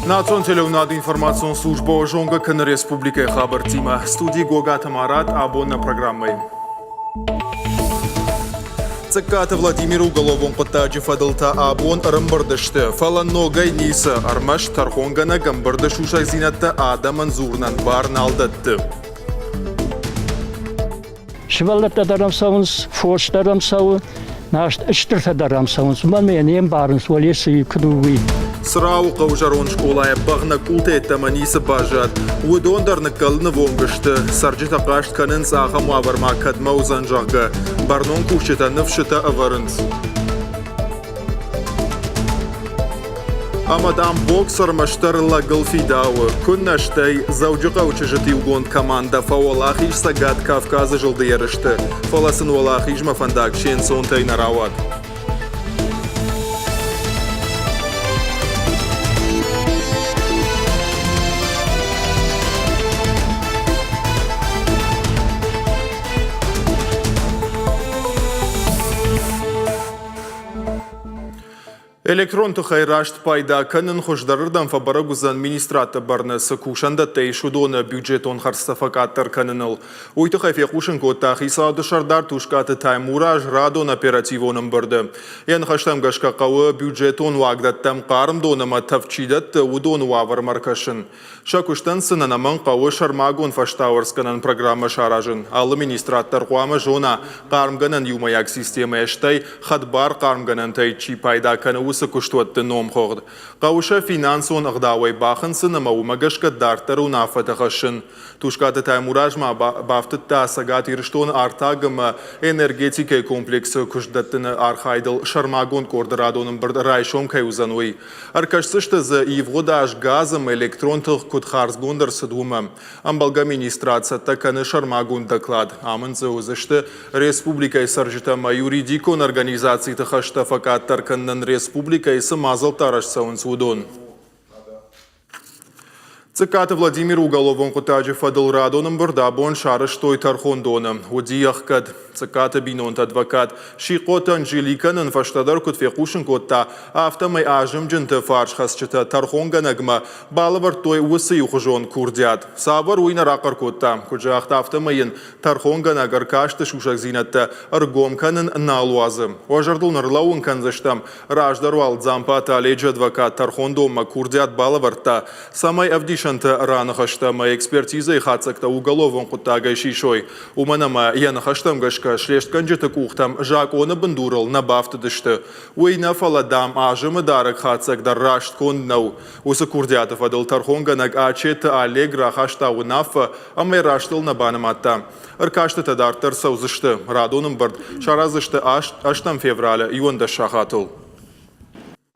Национ телеуынады информацион службӕ зонгӕ кӕны республикӕйы хабӕрттимӕ. Студийы Гогаты Марат абон нӕ программӕйы. Цъыккаты Владимир уголовон хъуыддаджы фӕдыл та абон ӕрӕмбырд сты, фӕлӕ ногӕй ницы, ӕрмӕст тӕрхонгӕнӕг ӕмбырды сусӕгдзинӕдтӕ адӕмӕн дзурынӕн бар нал дӕтты. Сывӕллӕттӕ дӕр ӕм цӕуынц, фос дӕр ӕм цӕуы, наст стыртӕ дӕр ӕм цӕуынц. Уымӕн ӕмӕ йӕ не мбарынц, уӕле цы куыд у, уый. Црауы хъӕуы зӕронд скъолайӕ бӕгънӕг къултӕ йеддӕмӕ ницы баззад. Уыдон дӕр ныккӕлыны онг сты. Цӕрджытӕ хъаст кӕнынц, ахӕм уавӕр ма кӕдмӕ уыдзӕн, зӕгъгӕ. Бӕрнон кусджытӕ ныфсытӕ ӕвӕрынц. Ӕмӕ, дам, бокс ӕрмӕстдӕр лӕгыл фидауы. Куыннӕ стӕй, Дзӕуджыхъӕуы чызджыты иугонд командӕ фӕуӕлахиз Цӕгат Кавказы зылды ерысты, фӕлӕ сын уӕлахизмӕ фӕндаг се нцонтӕй нӕ рауад. Электрон тыхӕй раст пайда кӕнын хуыздӕрырдӕм фӕбӕрӕг уыдзӕн министрадты бӕрны цы кусӕндӕттӕ ис, уыдоны бюджетон хӕрдзтӕ фӕкъаддӕр кӕныныл. Уый тыххӕй фехъусын кодта хицауады сӕрдар Тускъаты Таймураз радон оперативон ӕмбырды. Йӕ ныхӕстӕм гӕсгӕ хъӕуы бюджетон уагдӕттӕм хъарм дон ӕмӕ тӕвд чи дӕтты, уыдоны уавӕрмӕ ӕркӕсын. Сӕ куыстӕн сын ӕнӕмӕнг хъӕуы сӕрмагонд фӕстауӕрцгӕнӕн программӕ саразын. Алы министрад дӕр хъуамӕ зона, хъармгӕнӕн иумӕйаг системӕйӕ, стӕй хӕдбар хъармгӕнӕнтӕй чи пайда кӕны, уыцы куыстуӕтты номхыгъд. Хъӕуы сӕ финансон ӕгъдауӕй бахынцын ӕмӕ уымӕ гӕсгӕ дарддӕр уынаффӕтӕ хӕссын. Тускъаты Таймураз ма бафтыдта Цӕгат Ирыстоны артаг ӕмӕ энергетикӕйы комплексы куыстдӕттыны архайдыл сӕрмагонд къорды радон ӕмбырд райсом кӕй уыдзӕн, уый. Ӕркӕсдзысты дзы, ивгъуыд аз газ ӕмӕ электрон тых куыд хардзгонд ӕрцыд, уымӕ. Ӕмбӕлгӕ министрад цӕттӕ кӕны сӕрмагонд доклад. Амынд дзы уыдзысты республикӕйы цӕрджытӕ ӕмӕ юридикон организациты хӕстӕ фӕкъаддӕр кӕнынӕн республикӕйы цы мадзӕлттӕ арӕзт цӕуынц, уыдон. Цъыккаты Владимир уголовон хъуыддаджы фӕдыл радон ӕмбырд абон сарӕзтой тӕрхондоны. Уыди ӕхгӕд. Цъыккаты бинонты адвокат Сихъоты Анжеликӕ нын фӕстӕдӕр куыд фехъусын кодта, афтӕмӕй азымджынты фарсхӕцджытӕ тӕрхонгӕнӕгмӕ балӕвӕрдтой уыцы иухуызон курдиат. Цавӕр, уый нӕ рахъӕр кодта. Куыд загъта, афтӕмӕй йын тӕрхонгӕнӕг ӕркасты сусӕгдзинӕдтӕ ӕргом кӕнын нал уадзы. Уӕ зӕрдыл нырлӕууын кӕндзыстӕм, Раздӕр уал Дзампаты Оледжы адвокат тӕрхондонмӕ курдиат балӕвӕрдта, цӕмӕй ӕвдисӕнты раныхӕстӕ ӕмӕ экспертизӕйы хатдзӕгтӕ уголовон хъуыддагӕй сисой. Уымӕн ӕмӕ йӕ ныхӕстӕм гӕсгӕ слестгӕнджыты къухтӕм закъоны бындурыл нӕ бафтыдысты. Уый нӕ, фӕлӕ, дам, азымы дарӕг хатдзӕг дӕр растгонд нӕу. Уыцы курдиаты фӕдыл тӕрхонгӕнӕг Ачеты Олег рахаста уынаффӕ ӕмӕ йӕ растыл нӕ банымадта. Ӕркастытӕ дарддӕр цӕудзысты. Радон ӕмбырд сараздзысты ӕстӕм февралы 11 сахатыл.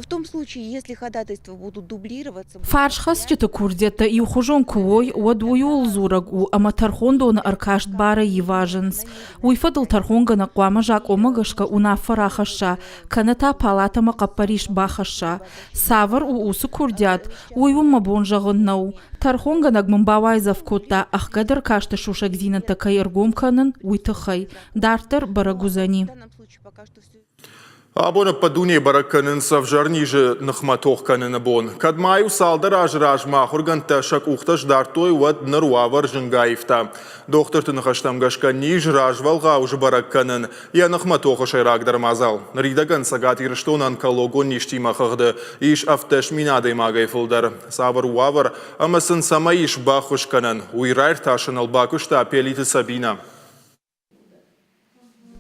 В том случае, если ходатайства будут дублироваться... Фарсхӕцджыты курдиӕттӕ иухуызон куы уой, уӕд уый ууыл дзурӕг у, ӕмӕ тӕрхондоны ӕркаст барӕй ивазынц. Уый фӕдыл тӕрхонгӕнӕг хъуамӕ закъонмӕ гӕсгӕ уынаффӕ рахӕсса, кӕнӕ та палатӕмӕ хъӕппӕрис бахӕсса. Цавӕр у уыцы курдиат, уый уын мӕ бон зӕгъын нӕу. Тӕрхонгӕнӕг мын бауайдзӕф кодта, ӕхгӕд ӕркасты сусӕгдзинӕдтӕ кӕй ӕргом кӕнын, уый тыххӕй. Дарддӕр бӕрӕг уыдзӕни. Абон ӕппӕт дунейы бӕрӕг кӕнынц ӕвзӕр низы ныхмӕ тох кӕныны бон. Кӕд ма-иу цалдӕр азы размӕ ахуыргӕндтӕ сӕ къухтӕ сдардтой, уӕд ныр уавӕр зынгӕ аивта. Дохтырты ныхӕстӕм гӕсгӕ низ развӕлгъау сбӕрӕг кӕнын йӕ ныхмӕ тохы сӕйрагдӕр мадзал. Ныридӕгӕн Цӕгат Ирыстоны онкологон низтимӕ хыгъды ис 17 000 адӕймагӕй фылдӕр. Цавӕр уавӕр ӕмӕ сын цӕмӕй ис баххуыс кӕнӕн, уый раиртасыныл бакуыста Пелиты Сабинӕ.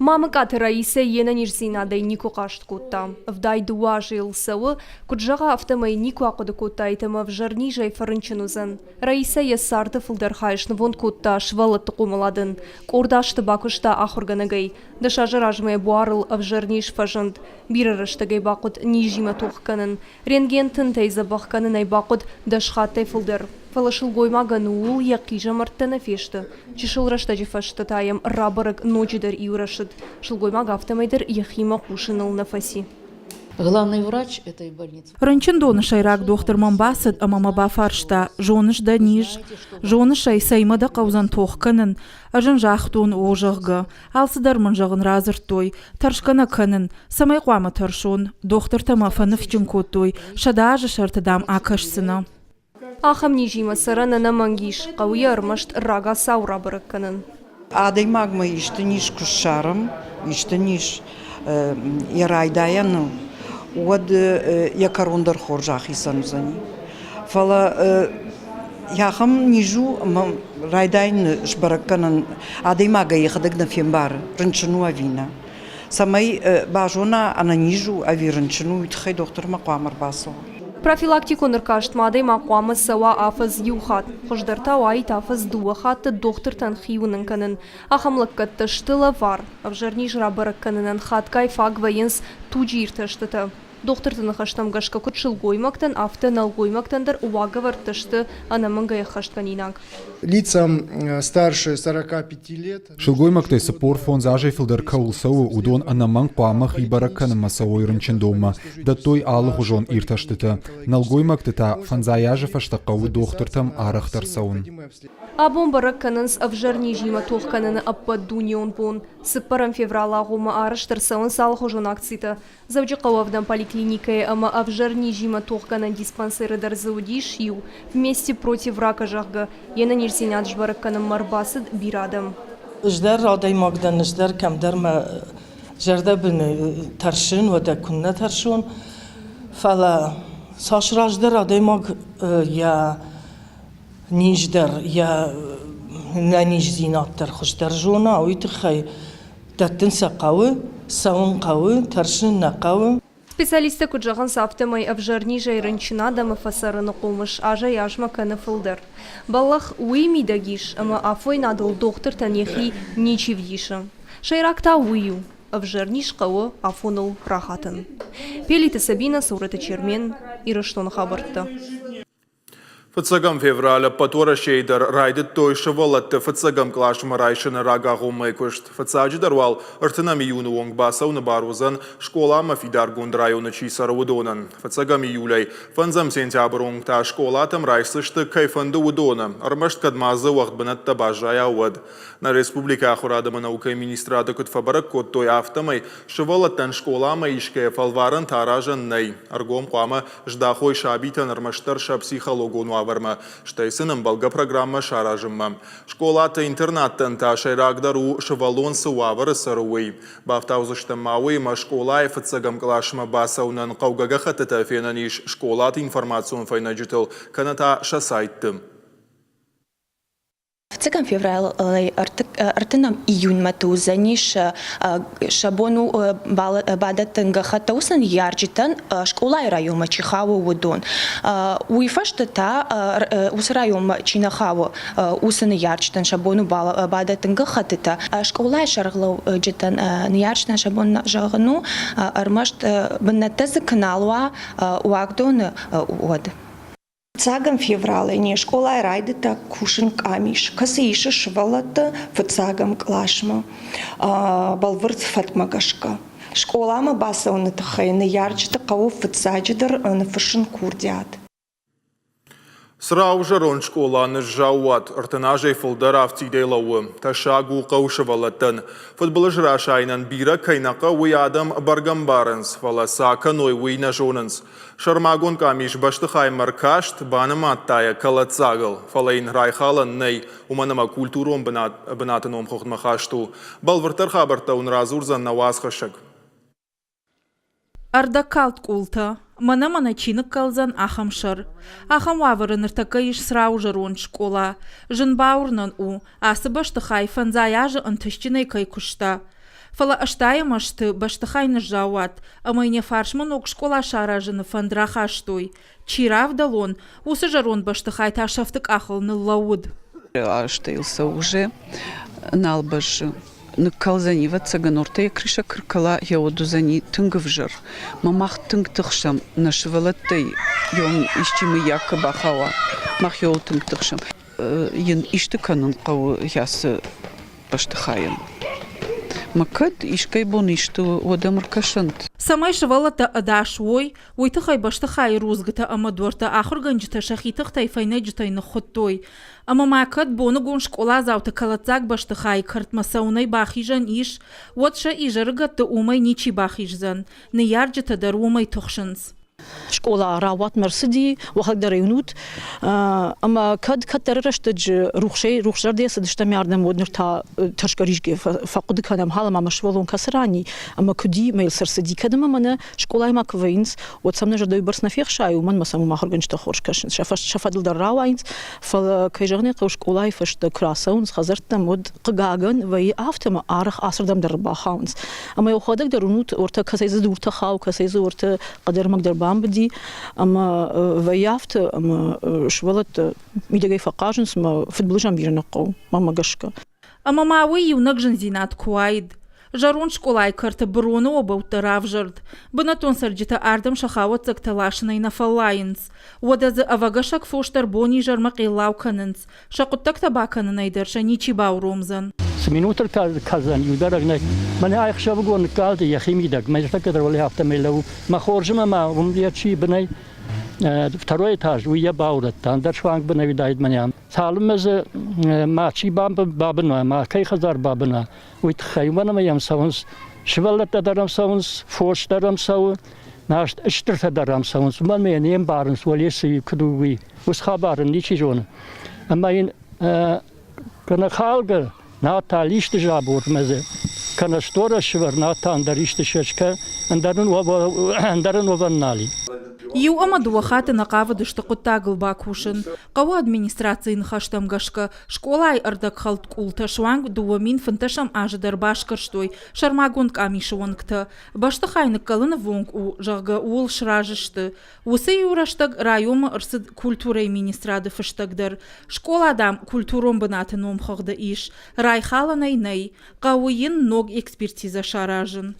Мамыкъаты Раисӕ йе нӕниздзинадӕй никуы хъаст кодта. 72 азы йыл цӕуы, куыд зӕгъа, афтӕмӕй никуы ахъуыды кодтаид ӕмӕ ӕвзӕр низӕй фӕрынчын уыдзӕн. Раисӕ йӕ царды фылдӕр хай снывонд кодта сывӕллӕтты хъомыладӕн. Къорд азты бакуыста ахуыргӕнӕгӕй. Дӕс азы размӕ буарыл ӕвзӕр низ фӕзынд. Бирӕ рӕстӕг ӕй бахъуыд низимӕ тох кӕнын. Рентген тынтӕй дзӕбӕх кӕнын ӕй бахъуыд дӕс хаттӕй фылдӕр. Фӕлӕ сылгоймагӕн ууыл йӕ хъизӕмӕрттӕ нӕ фесты. Чысыл рӕстӕджы фӕстӕ та йӕм рабӕрӕг ноджыдӕр иу рӕсыд. Сылгоймаг афтӕмӕй дӕр йӕхимӕ хъусыныл нӕ фӕци. Главный врач этой больницы. Рынчындоны сӕйраг дохтыр мӕм бацыд ӕмӕ мӕ бафарста, зоныс дӕ низ? Зоныс ӕй, цӕимӕ дӕ хъӕудзӕн тох кӕнын? Ӕз ын загътон, о, зӕгъгӕ. Алцыдӕр мын зӕгъын радзырдтой. Тӕрсгӕ нӕ кӕнын. Цӕмӕй хъуамӕ тӕрсон? Дохтыртӕ мӕ фӕныфсджын кодтой, 100 азы сӕрты, дам, акӕсдзынӕ. Ахӕм низимӕ цӕрӕн ӕнӕмӕнг ис, хъӕуы йӕ ӕрмӕст рагацау рабӕрӕг кӕнын. Адӕймагмӕ исты низ куы ссарӕм, исты низ йӕ райдайӕны, уӕд йӕ кӕрон дӕр хорз ахицӕн уыдзӕни. Фӕлӕ ахӕм низ у, ӕмӕ райдайӕны сбӕрӕг кӕнын адӕймагӕй йӕхӕдӕг нӕ фембары, рынчын у ӕви нӕ. Цӕмӕй базона, ӕнӕниз у ӕви рынчын у, уый тыххӕй дохтырмӕ хъуамӕ ӕрбацӕуа. Профилактикон ӕркастмӕ адӕймаг хъуамӕ цӕуа афӕдз иу хатт. Хуыздӕр та уаид афӕдз дыууӕ хатты дохтыртӕн хи уынын кӕнын. Ахӕм лӕггӕдтӕ сты лӕвар. Ӕвзӕр низ рабӕрӕг кӕнынӕн хатгай фаг вӕййынц туджы иртӕстытӕ. Дохтырты ныхӕстӕм гӕсгӕ куыд сылгоймӕгтӕн, афтӕ нӕлгоймӕгтӕн дӕр уагӕвӕрдтӕ сты ӕнӕмӕнгӕй ӕххӕстгӕнинаг. Лицам старше 45 лет. Сылгоймӕгтӕй 45 азӕй фылдӕр кӕуыл цӕуы, уыдон ӕнӕмӕнг хъуамӕ хи бӕрӕг кӕнынмӕ цӕуой рынчындонмӕ, дӕттой алыхуызон иртӕстытӕ. Нӕлгоймӕгты та фӕндзай азы фӕстӕ хъӕуы дохтыртӕм арӕхдӕр цӕуын. Абон бӕрӕг кӕнынц ӕвзӕр низимӕ тох кӕныны ӕппӕтдунеон бон. Цыппӕрӕм февралы агъоммӕ арӕзт ӕрцӕуынц алыхуызон акцитӕ. Дзӕуджыхъӕуы ӕвдӕм поликлиникӕйы ӕмӕ ӕвзӕр низимӕ тохгӕнӕн диспансеры дӕр дзы уыдис иу, «Вместе против рака», зӕгъгӕ, йе нӕниздзинад сбӕрӕг кӕнынмӕ ӕрбацыд бирӕ адӕм. Ӕз дӕр адӕймаг дӕн, ӕз дӕр кӕмдӕр мӕ зӕрдӕбын тӕрсын, уӕдӕ куыннӕ тӕрсон. Фӕлӕ цас раздӕр адӕймаг йӕ низ дӕр, йӕ нӕниздзинад дӕр хуыздӕр зона, уый тыххӕй Дӕттын сӕ хъӕуы, цӕуын хъӕуы, тӕрсын нӕ хъӕуы. Специалисттӕ куыд зӕгъынц, афтӕмӕй ӕвзӕр низӕй рынчын адӕмы фӕцӕрыны хъомыс азӕй-азмӕ кӕны фылдӕр. Бӕллӕх уый мидӕг ис, ӕмӕ афойнадыл дохтыртӕн йӕхи ничи вдисы. Сӕйраг та уый у, ӕвзӕр низ хъӕуы афоныл рахатын. Пелиты Сабинӕ, Цорӕты Чермен, Ирыстоны хабӕрттӕ. Фыццӕгӕм февраль ӕппӕт Уӕрӕсейы дӕр райдыдтой сывӕллӕтты фыццӕгӕм къласмӕ райсыны рагагъоммӕйы куыст. Фыццаджыдӕр уал ӕртынӕм июны онг бацӕуыны бар уыдзӕн скъоламӕ фидаргонд районы чи цӕры, уыдонӕн. Фыццӕгӕм июлӕй фӕндзӕм сентябры онг та скъолатӕм райсдзысты, кӕй фӕнды, уыдоны, ӕрмӕст кӕд ма дзы уӕгъд бынӕттӕ баззайа, уӕд. Нӕ республикӕйы ахуырад ӕмӕ наукӕйы министрады куыд фӕбӕрӕг кодтой, афтӕмӕй сывӕллӕттӕн скъоламӕ исгӕйӕ фӕлварӕнтӕ аразӕн нӕй. Ӕргом хъуамӕ здахой сабитӕн ӕрмӕстдӕр сӕ психологон уавӕрмӕ, стӕй сын ӕмбӕлгӕ программӕ саразынмӕ. Скъолаты-интернаттӕн та сӕйрагдӕр у, сывӕллон цы уавӕры цӕры, уый. Бафтаудзыстӕм ма уыимӕ скъолайы фыццӕгӕм къласмӕ бацӕуынӕн хъӕугӕ гӕххӕттытӕ фенӕн ис скъолаты информацион фӕйнӕджытыл кӕнӕ та сӕ сайтты. Фыццӕгӕм февралӕй ӕртынӕм июньмӕ уыдзӕнис сӕ бон у бадӕттын гӕххӕттӕ уыцы ныййарджытӕн, скъолайы районмӕ чи хауы, уыдон. Уый фӕстӕ та уыцы районмӕ чи нӕ хауы, уыцы ныййарджытӕн сӕ бон у бадӕттын гӕххӕттытӕ. Скъолайы сӕргълӕуджытӕн ныййарджытӕн сӕ бон зӕгъын у, ӕрмӕст бынӕттӕ дзы куы нал уа уагдоны, уӕд. Фыццагӕм февралӕй не скъолайы райдыдта кусын къамис, кӕцы исы сывӕллӕтты фыццагӕм къласмӕ бӕлвырд фӕткмӕ гӕсгӕ. Скъоламӕ бацӕуыны тыххӕй ныййарджыты хъӕуы фыццаджыдӕр ныффыссын курдиат. Црауы зӕронд скъола ныззаууат, 30 азӕй фылдӕр афтидӕй лӕууы. Тӕссаг у хъӕуы сывӕллӕттӕн. Фыдбылыз расайынӕн бирӕ кӕй нӕ хъӕуы, уый адӕм бӕргӕ ӕмбарынц, фӕлӕ цы акӕной, уый нӕ зонынц. Сӕрмагонд къамис бӕстыхаймӕ ӕркаст, банымадта йӕ кӕлӕддзагыл, фӕлӕ йын райхалӕн нӕй, уымӕн ӕмӕ культурон бынаты номхыгъдмӕ хаст у. Бӕлвырддӕр хабӕрттӕ уын радзурдзӕн нӕ уацхӕссӕг. Ӕрдӕгкалд къултӕ, мӕнӕ-мӕнӕ чи ныккӕлдзӕн, ахӕм сӕр. Ахӕм уавӕры ныртӕккӕ ис Црауы зӕронд скъола. Зын бауырнӕн у, ацы бӕстыхай фӕндзай азы ӕнтыстджынӕй кӕй куыста. Фӕлӕ ӕстайӕм ӕзты бӕстыхай ныззаууат, ӕмӕ йын йӕ фарсмӕ ног скъола саразыны фӕнд рахастой. Чи равдӕлон, уыцы зӕронд бӕстыхай та сӕфты къахыл ныллӕууыд. Азтӕ йыл цӕуы уже нал бӕззы. Ныккӕлдзӕни, ӕвӕццӕгӕн, ортӕ йӕ крыша куы ркӕла, йӕ уд уыдзӕни тынг ӕвзӕр. Мӕ мах тынг тыхсӕм, нӕ сывӕллӕттӕй йӕм исчи мыййаг куы бахауа, мах йӕуыл тынг тыхсӕм. Йын исты кӕнын хъӕуы ацы бӕстыхайӕн. Мӕ кӕд искӕй бон исты у, уӕд ӕм ӕркӕсӕнт. Цӕмӕй сывӕллӕттӕ ӕдас уой, уый тыххӕй бӕстыхайы рудзгуытӕ ӕмӕ дуӕрттӕ ахуыргӕнджытӕ сӕхи тыхтӕй фӕйнӕджытӕй ныххуыдтой. Ӕмӕ ма кӕд боныгон скъоладзауты кӕлӕддзаг бӕстыхайы кӕртмӕ цӕуынӕй бахизӕн ис, уӕд сӕ изӕрыгӕтты уымӕй ничи бахиздзӕн, ныййарджытӕ дӕр уымӕй тыхсынц. Скъола рауатмӕ рцыди, уӕхӕдӕг дӕр ӕй уынут. Ӕмӕ кӕд кӕддӕры рӕстӕджы рухсӕй рухсзӕрдӕйӕ цыдыстӕм ардӕм, уӕд ныр та тӕрсгӕ-ризгӕ фӕхъуыды кӕнӕм, хал ӕмӕ мӕ сывӕллон кӕцы ран и, ӕмӕ куыд и, мӕ йыл цы рцыди. Кӕд ӕмӕ мӕнӕ скъолайы ма куы вӕййынц, уӕд сӕм нӕ зӕрдӕ уыйбӕрц нӕ фехсайы, уымӕн ӕмӕ сӕм уым ахуыргӕнджытӕ хорз кӕсынц, сӕ фӕдыл дӕр рауайынц. Фӕлӕ, кӕй зӕгъын ӕй хъӕуы, скъолайы фӕстӕ куы рацӕуынц хӕдзӕрттӕм, уӕд, хъыгагӕн, вӕййы афтӕ, ӕмӕ арӕх ацырдӕм дӕр ӕрбахауынц. Ӕмӕ йӕхӕдӕг дӕр уынут, уӕртӕ кӕцӕй дзы дуртӕ хауы, кӕцӕй дзы уӕртӕ хъӕдӕрмӕг дӕр бамбыди. Ӕмӕ вӕййы афтӕ, ӕмӕ сывӕллӕттӕ мидӕгӕй фӕхъазынц ӕмӕ фыдбылызӕн бирӕ нӕ хъӕуы, мӕнмӕ гӕсгӕ. Ӕмӕ ма уый иунӕг зындзинад куы уаид. Зӕронд скъолайы кӕрты быроны обӕуттӕ равзӕрд. Бынӕттон цӕрджытӕ ардӕм сӕ хауӕццӕгтӕ ласынӕй нӕ фӕллайынц. Уӕдӕ дзы ӕвӕгӕсӕг фос дӕр бон-изӕрмӕ хъеллау кӕнынц. Сӕ хъуыддӕгтӕ бакӕнынӕй дӕр сӕ ничи бауромдзӕн. Цы минутыл кӕлдзӕн, иу дӕр нӕй. Мӕнӕ ӕхсӕвыгон ныккалди йӕхи мидӕг. Мӕ зӕрдӕ дӕр уӕле афтӕмӕй лӕууы. Мӕ хорзмӕ ма уым йӕ чи бынӕй второй этаж, уый йӕ баурӕдта. Ӕндӕр суанг бынӕй уыдаид мӕнӕ. Цалынмӕ дзы мачи бабын уа, ма кӕй хӕдзар бабын уа, уый тыххӕй уымӕн ӕмӕ йӕм цӕуынц сывӕллӕттӕ дӕр ӕм цӕуынц, фос дӕр ӕм цӕуы, наст стыртӕ дӕр ӕм цӕуынц. Уымӕн ӕмӕ йӕ не мбарынц, уӕле цы куыд у, уый. Уыцы хабар ын ничи зоны. Ӕмӕ йын кӕнӕ халгӕ, на та исты забормӕ дзы, кӕнӕ сторӕ сывӕр, на та ӕндӕр исты сӕскӕ, ӕндӕр ын уӕвӕн нал и. Иу ӕмӕ дыууӕ хатты нӕ хъавыдысты хъуыддагыл бакусын. Хъӕуы администрацийы ныхӕстӕм гӕсгӕ, скъолайы ӕрдӕгхӕлд къултӕ суанг 2015 азы дӕр басгӕрстой сӕрмагонд къамисы уӕнгтӕ. Бӕстыхай ныккӕлыны вонг у, зӕгъгӕ, ууыл сразы сты. Уыцы иу рӕстӕг районмӕ ӕрцыд культурӕйы министрады фыстӕг дӕр. Скъола, дам, культурон бынаты номхыгъды ис. Райхалӕн ӕй нӕй. Хъӕуы йын ног экспертизӕ саразын.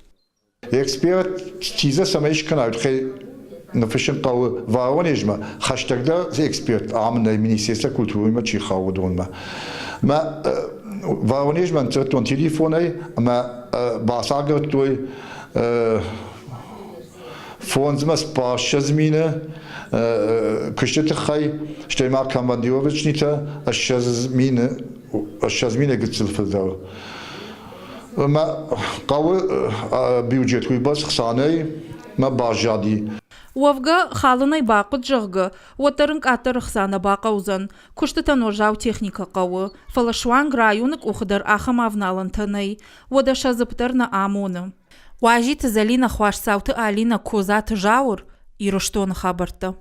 Экспертизӕ цӕмӕй скӕна, уый тыххӕй ныффыссын хъӕуы Воронежмӕ, хӕстӕгдӕр эксперт ам нӕй Министерство культурӕимӕ чи хауы, уыдонмӕ. Мӕ Воронежмӕ ныдздзырдтон телефонӕй ӕмӕ бацагуырдтой фондзмӕ 70 мины куысты тыххӕй, стӕй ма командировочнитӕ 20 мины гыццыл фылдӕр. Мӕ хъӕуы бюджет уыйбӕрц хцанӕй мӕ баззади. Уӕвгӕ, халынӕй бахъуыд, зӕгъгӕ, уӕддӕр ын къаддӕр ӕхца нӕ бахъӕудзӕн. Куыстытӕн уӕззау техникӕ хъӕуы, фӕлӕ суанг районы къухы дӕр ахӕм авналӕнтӕ нӕй. Уӕдӕ сӕ дзыпп дӕр нӕ амоны. Уазиты Зӕлинӕ, Хуасдзауты Алинӕ, Козаты Зауыр, Ирыстоны хабӕрттӕ.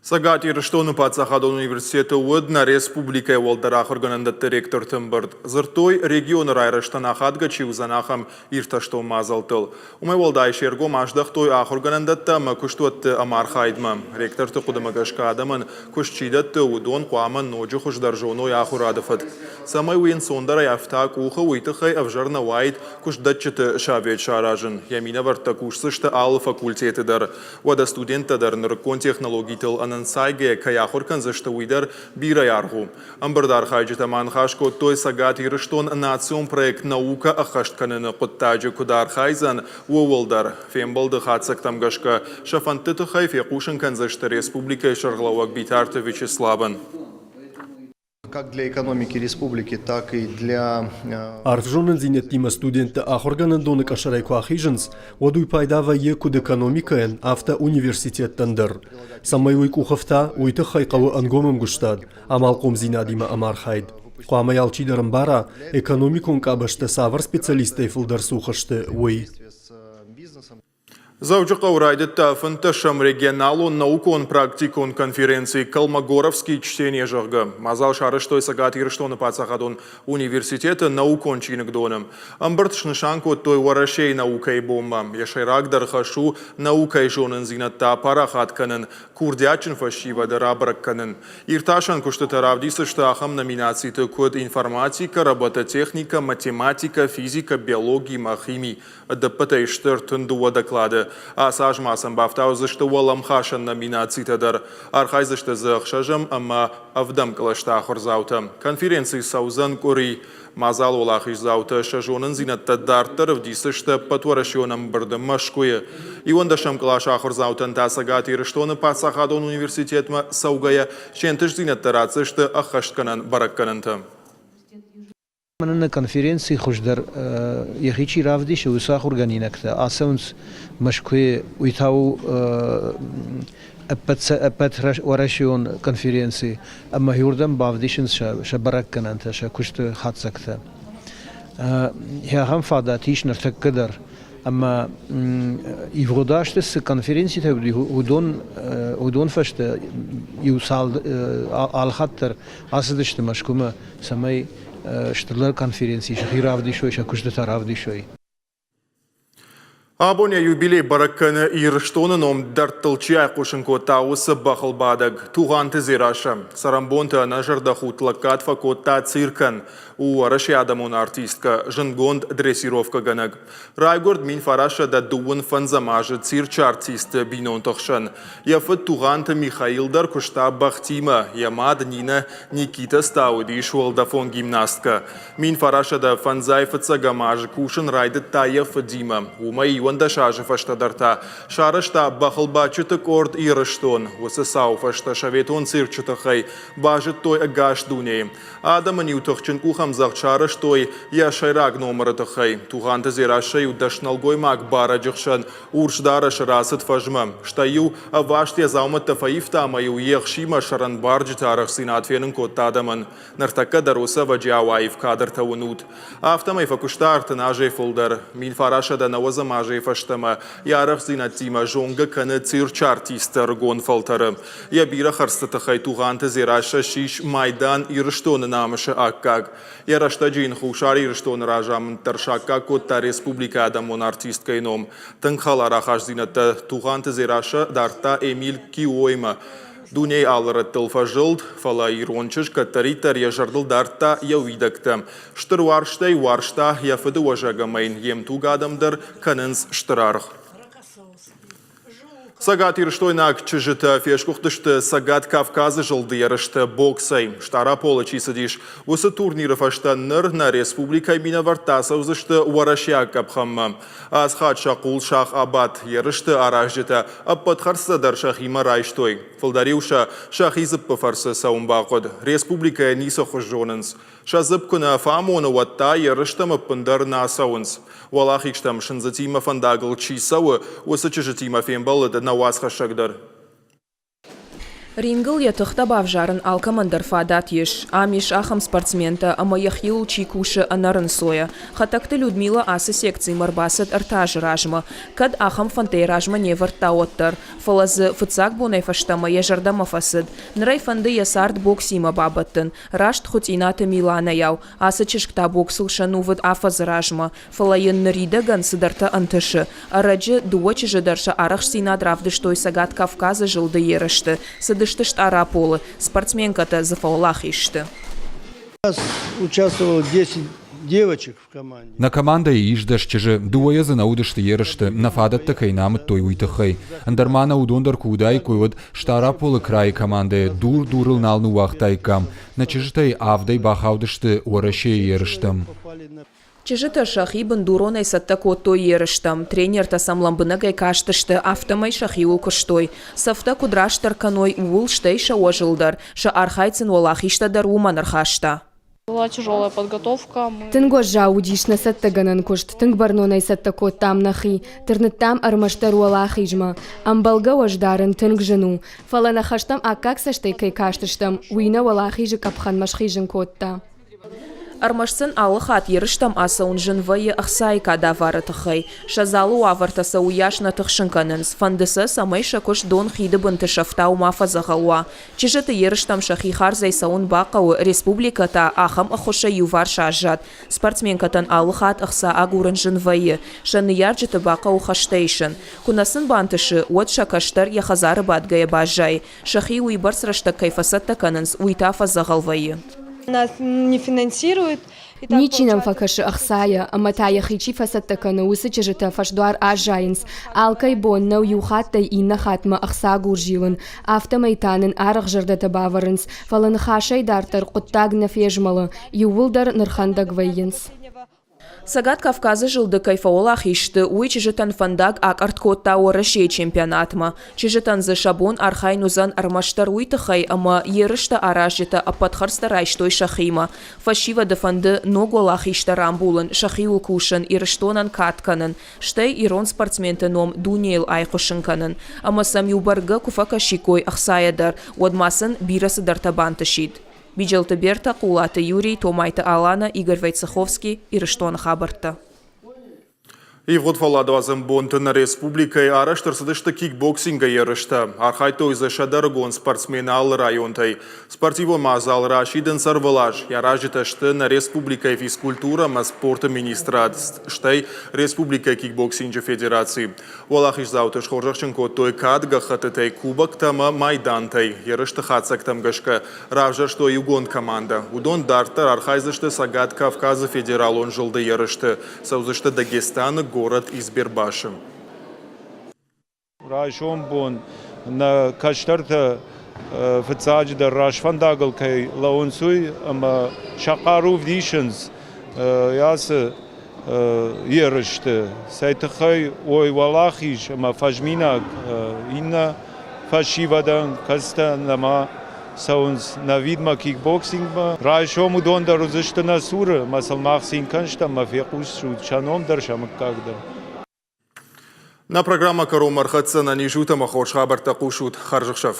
Цӕгат Ирыстоны паддзахадон университеты уыд нӕ республикӕйы уӕлдӕр ахуыргӕнӕндӕтты ректорты ӕмбырд. Дзырдтой, регионы райрӕзтӕн ахадгӕ чи уыдзӕн, ахӕм иртӕстон мадзӕлттыл. Уымӕй уӕлдай се ргом аздӕхтой ахуыргӕнӕндӕттӕ ӕмӕ куыстуӕтты ӕмархайдмӕ. Ректорты хъуыдымӕ гӕсгӕ адӕмӕн куыст чи дӕтты, уыдон хъуамӕ ноджы хуыздӕр зоной ахуырады фӕтк. Цӕмӕй уый ӕнцондӕрӕй ӕфта къухы, уый тыххӕй ӕвзӕр нӕ уаид куыстдӕтджыты совет саразын. Йӕ минӕвӕрттӕ кусдзысты алы факультеты дӕр. Уӕдӕ студенттӕ дӕр нырыккон технологитыл ӕнӕнцайгӕ кӕй ахуыр кӕндзысты, уый дӕр бирӕ аргъ у. Ӕмбырды архайджытӕ ма ныхас кодтой Цӕгат Ирыстон национ проект «Наука» ӕххӕст кӕныны хъуыддаджы куыд архайдзӕн, ууыл дӕр. Фембӕлды хатдзӕгтӕм гӕсгӕ сӕ фӕндты тыххӕй фехъусын кӕндзысты республикӕйы сӕргълӕууӕг Битарты Вячеславӕн. Как для экономики республики, так и для... Арф зонындзинӕдтимӕ студенттӕ ахуыргӕнӕндоны къӕсӕрӕй куы ахизынц, уӕд уый пайда вӕййы куыд экономикӕйӕн, афтӕ университеттӕн дӕр. Цӕмӕй уый къухы фта, уый тыххӕй хъӕуы ӕнгом ӕмгуыстад, амалхъомдзинадимӕ ӕмархайд. Хъуамӕ алчидӕр ӕмбара, экономикон къабӕзтӕ цавӕр специалисттӕй фылдӕр цух сты, уый. Дзӕуджыхъӕуы райдыдта фынддӕсӕм регионалон наукон-практикон конференци «Колмогоровские чтения», зӕгъгӕ. Мадзал сарӕзтой Цӕгат Ирыстоны паддзахадон университеты наукон чиныгдоны. Ӕмбырд снысан кодтой Уӕрӕсейы наукӕйы бонмӕ. Йӕ сӕйрагдӕр хӕс у наукӕйы зонындзинӕдтӕ апарахат кӕнын, курдиатджын фӕсивӕды рабӕрӕг кӕнын. Иртасӕн куыстытӕ равдисдзысты ахӕм номинациты, куыд информатикӕ, робототехникӕ, математикӕ, физикӕ, биологи ӕмӕ хими. Ӕдӕппӕтӕй сты 32 доклады. Ацы аз ма сӕм бафтаудзысты уӕлӕмхасӕн номинацитӕ дӕр. Архайдзысты дзы ӕхсӕзӕм ӕмӕ ӕвдӕм кълӕсты ахуырдзаутӕ. Конференци цӕудзӕн къуыри. Мадзал уӕлахиздзаутӕ сӕ зонындзинӕдтӕ дарддӕр ӕвдисдзысты ӕппӕтуӕрӕсеон ӕмбырды Мӕскуыйы. Иуӕндӕсӕм къласы ахуырдзаутӕн та Цӕгат Ирыстоны паддзахадон ууниверситетмӕ цӕугӕйӕ се нтыстдзинӕдтӕ ратдзысты ӕххӕстгӕнӕн бӕрӕггӕнӕнтӕ. Мӕнӕн нӕ конференцийы хуыздӕр йӕхи чи равдисы, уыцы ахуыргӕнинӕгтӕ ацӕуынц Мӕскуыйы, уый та у ӕппӕт уӕрӕсеон конференци ӕмӕ уырдӕм бавдисынц сӕ бӕрӕггӕнӕнтӕ, сӕ куысты хатдзӕгтӕ. Ахӕм фадат ис ныртӕккӕ дӕр ӕмӕ ивгъуыд азты цы конференцитӕ уыди, уыдон фӕстӕ иу алхатт дӕр ацыдысты Мӕскуымӕ, цӕмӕй стырдӕр конференцийы сӕхи равдисой, сӕ куыстытӕ равдисой. Абон йӕ юбилей бӕрӕг кӕны Ирыстоны ном дӕрдтыл чи айхъусын кодта, уыцы бӕхылбадӕг Тугъанты Дзерассӕ. Цӕрӕнбонты ӕнӕзӕрдӕхудт лӕггад фӕкодта циркӕн. У Уӕрӕсейы адӕмон артисткӕ, зындгонд дрессировкӕгӕнӕг. Райгуырд 1925 азы цирчы артисты бинонты хсӕн. Йӕ фыд Тугъанты Михаил дӕр куыста бӕхтимӕ, йӕ мад Нинӕ Никитас та уыдис уӕлдӕфон гимнасткӕ. 1905 фыццӕгӕм азы кусын райдыдта йӕ фыдимӕ. Уымӕй 11 азы фӕстӕдӕр та сарӕзта бӕхылбадджыты къорд Ирыстон. Уыцы цауы фӕстӕ советон цирчы тыххӕй базыдтой ӕгас дунейы. Адӕм ын-иу тыхджын къухӕмдзӕгъд сарӕзтой йӕ сӕйраг номыры тыххӕй. Тугъанты Дзерассӕ-иу дӕснӕлгоймаг барӕджы хсӕн урс дарӕсы рацыд фӕзмӕ. Стӕй-иу ӕваст йӕ дзаумӕттӕ фӕивта ӕмӕ-иу йе хсимӕ сӕрӕнбарджыты арӕхстдзинад фенын кодта адӕмӕн. Ныртӕккӕ дӕр уыцы ӕвӕджиау аив кадртӕ уынут. Афтӕмӕй фӕкуыста 30 азӕй фылдӕр. 1990 азӕй фӕстӕмӕ йӕ арӕхстдзинӕдтимӕ зонгӕ кӕны цирчы артисты ӕрыгон фӕлтӕры. Йӕ бирӕ хӕрдзты тыххӕй Тугъанты Дзерассӕ ссис майдан Ирыстоны намысы аккаг. Йӕ рӕстӕджы йын Хуссар Ирыстоны разамынд дӕр саккаг кодта республикӕйы адӕмон артисткӕйы ном. Тынг хӕлар ахастдзинӕдтӕ Тугъанты Дзерассӕ дардта Эмиль Киоимӕ. Дунейы алы рӕттыл фӕзылд, фӕлӕ ирон чызг кӕддӕриддӕр йӕ зӕрдыл дардта йӕ уидӕгтӕ. Стыр уарзтӕй уарзта йӕ фыды уӕзӕг ӕмӕ йын йе мтуг адӕм дӕр кӕнынц стыр аргъ. Цӕгатирыстойнаг чызджытӕ фесгуыхтысты Цӕгат Кавказы зылды ерысты боксӕй. Стъараполы чи цыдис, уыцы турниры фӕстӕ ныр нӕ республикӕйы минӕвӕрттӕ ацӕудзысты уӕрӕсейаг къӕпхӕнмӕ. Ацы хатт сӕ хъул сах абадт. Ерысты аразджытӕ ӕппӕт хӕрдзтӕ дӕр сӕхимӕ райстой. Фылдӕр-иу сӕ сӕхи дзыппы фӕрцы цӕуын бахъуыд. Республикӕйӕ ницы хуыз зонынц. Сӕ дзыпп куы нӕ фӕамоны, уӕд та ерыстӕм ӕппындӕр нӕ цӕуынц. Уӕлахизтӕм сындзытимӕ фӕндагыл чи цӕуы, уыцы чызджытимӕ фембӕлыд нӕ уацхӕссӕг дӕр. Рингыл йӕ тыхтӕ бавзарын алкӕмӕн дӕр фадат ис. Ам ис ахӕм спортсментӕ, ӕмӕ йӕхиуыл чи кусы ӕнӕрынцойӕ. Хӕтӕгты Людмила ацы секцимӕ ӕрбацыд ӕртӕ азы размӕ. Кӕд ахӕм фӕндтӕ йӕ размӕ не вӕрдта, уӕддӕр. Фӕлӕ дзы фыццаг бонӕй фӕстӕмӕ йӕ зӕрдӕмӕ фӕцыд. Ныр ӕй фӕнды йӕ цард боксимӕ бабӕттын. Раст Хуытъинаты Миланӕйау, ацы чызг та боксыл сӕнувыд афӕдзы размӕ, фӕлӕ йын ныридӕгӕн цыдӕртӕ ӕнтысы. Ӕрӕджы дыууӕ чызджы дӕр сӕ арӕхстдзинад равдыстой Цӕгат Кавказы зылды ерысты, цыдысты Стъараполы, спортсменкӕтӕ дзы фӕуӕлахиз сты. Участвовало 10 девочек в команде. Нӕ командӕйы ис 10 чызджы, дыууӕйӕ дзы нӕ уыдысты ерысты, нӕ фадӕттӕ кӕй нӕ амыдтой, уый тыххӕй. Ӕндӕр ма нӕ уыдон дӕр куы уыдаиккой, уӕд Стъараполы крайы командӕйы дур дурыл нал ныууагътаиккам. Нӕ чызджытӕй авдӕй бахаудысты Уӕрӕсейы ерыстӕм. Чызджытӕ сӕхи бындуронӕй цӕттӕ кодтой ерыстӕм. Тренертӕ сӕм лӕмбынӕгӕй кастысты, афтӕмӕй сӕхиуыл куыстой. Цӕфтӕ куыд растдӕр кӕной, ууыл, стӕй сӕ уӕзыл дӕр. Сӕ архайд сын уӕлахизтӕ дӕр уымӕн ӕрхаста. Была тяжелая подготовка. Тынг уӕззау уыдис нӕ цӕттӕгӕнӕн куыст, тынг бӕрнонӕй цӕттӕ кодтам нӕхи, тырныдтам ӕрмӕстдӕр уӕлахизмӕ. Ӕмбӕлгӕ уӕз дарын тынг зын у, фӕлӕ нӕ хӕстӕм аккаг цӕстӕй кӕй кастыстӕм, уый нӕ уӕлахизы къӕпхӕнмӕ схизын кодта. Ӕрмӕст сын алы хатт ерыстӕм ацӕуын зын вӕййы ӕхцайы кадавары тыххӕй. Сӕ залы уавӕртӕ сӕ уыйас нӕ тыхсын кӕнынц, фӕнды сӕ, цӕмӕй сӕ куыст дон хиды бынты сӕфтау ма фӕдзӕгъӕл уа. Чызджыты ерыстӕм сӕхи хардзӕй цӕуын бахъӕуы, республикӕ та ахӕм ӕххуысӕй иуварс аззад. Спортсменкӕтӕн алы хатт ӕхца агурын зын вӕййы, сӕ ныййарджыты бахъӕуы хӕстӕ исын. Куы нӕ сын бантысы, уӕд сӕ кӕстӕр йӕ хӕдзары бадгӕйӕ баззайы. Сӕхи уыйбӕрц рӕстӕг кӕй фӕцӕттӕ кӕнынц, уый та фӕдзӕгъӕл вӕййы. Нас не финансируют. Ничи нӕм фӕкӕсы ӕхцайӕ, ӕмӕ та йӕхи чи фӕцӕттӕ кӕны, уыцы чызджытӕ фӕсдуар аззайынц. Алкӕй бон нӕу иу хаттӕй иннӕ хатмӕ ӕхцагур зилын, афтӕмӕй та нын арӕх зӕрдӕтӕ бавӕрынц, фӕлӕ ныхасӕй дарддӕр хъуыддаг нӕ фезмӕлы, иууылдӕр нырхӕндӕг вӕййынц. Цӕгат Кавказы зылды кӕй фӕуӕлахиз сты, уый чызджытӕн фӕндаг акъӕртт кодта Уӕрӕсейы чемпионатмӕ. Чызджытӕн дзы сӕ бон архайын уыдзӕн ӕрмӕстдӕр уый тыххӕй, ӕмӕ ерыстӕ аразджытӕ ӕппӕт хӕрдзтӕ райстой сӕхимӕ. Фӕсивӕды фӕнды ног уӕлахизтӕ рамбулын, сӕхиуыл кусын, Ирыстонӕн кад кӕнын, стӕй ирон спортсменты ном дунейыл айхъуысын кӕнын. Ӕмӕ сӕм-иу бӕргӕ куы фӕкӕсиккой ӕхцайӕ дӕр, уӕд ма сын бирӕ цыдӕртӕ бантысид. Биджелты Бертӕ, Хъулаты Юрий, Томайты Алана, Игорь Войцеховский, Ирыстоны хабӕрттӕ. Ивгъуыд фӕлладуадзӕн бонты нӕ республикӕйы арӕзт ӕрцыдысты кикбоксингӕй ерыстӕ. Архайдтой дзы сӕдӕрыгон спортсмены алы районтӕй. Спортивон мадзал расидынц ӕрвылаз. Йӕ аразджытӕ сты нӕ республикӕйы физкультурӕ ӕмӕ спорты министрад, стӕй республикӕйы кикбоксинджы федераци. Уӕлахиздзауты схорзӕхджын кодтой кад гӕххӕттытӕй, кубоктӕ ӕмӕ майдантӕй. Ерысты хатдзӕгтӕм гӕсгӕ равзӕрстой иугонд командӕ. Уыдон дарддӕр архайдзысты Цӕгат Кавказы федералон зылды ерысты. Цӕудзысты Дагестаны горӕт Избербашы. Райсом бон нӕ кӕстӕртӕ фыццаджыдӕр рӕзфӕндагыл кӕй лӕууынц, уый ӕмӕ сӕ хъару вдисынц ацы ерысты. Цӕй тыххӕй уой уӕлахиз ӕмӕ фӕзминаг иннӕ фӕсивӕдӕн, кӕцытӕ нӕма цӕуынц Навидмӕ кикбоксингмӕ. Райсом уыдон дӕр уыдзысты нӕ цуры, ӕмӕ сыл мах цин кӕнстӕм ӕмӕ фехъусут сӕ ном дӕр, сӕ мыггаг дӕр. Нӕ программӕ кӕронмӕ ӕрхӕццӕ. Ӕнӕниз ут ӕмӕ хорз хабӕрттӕ хъусут. Хӕрзӕхсӕв.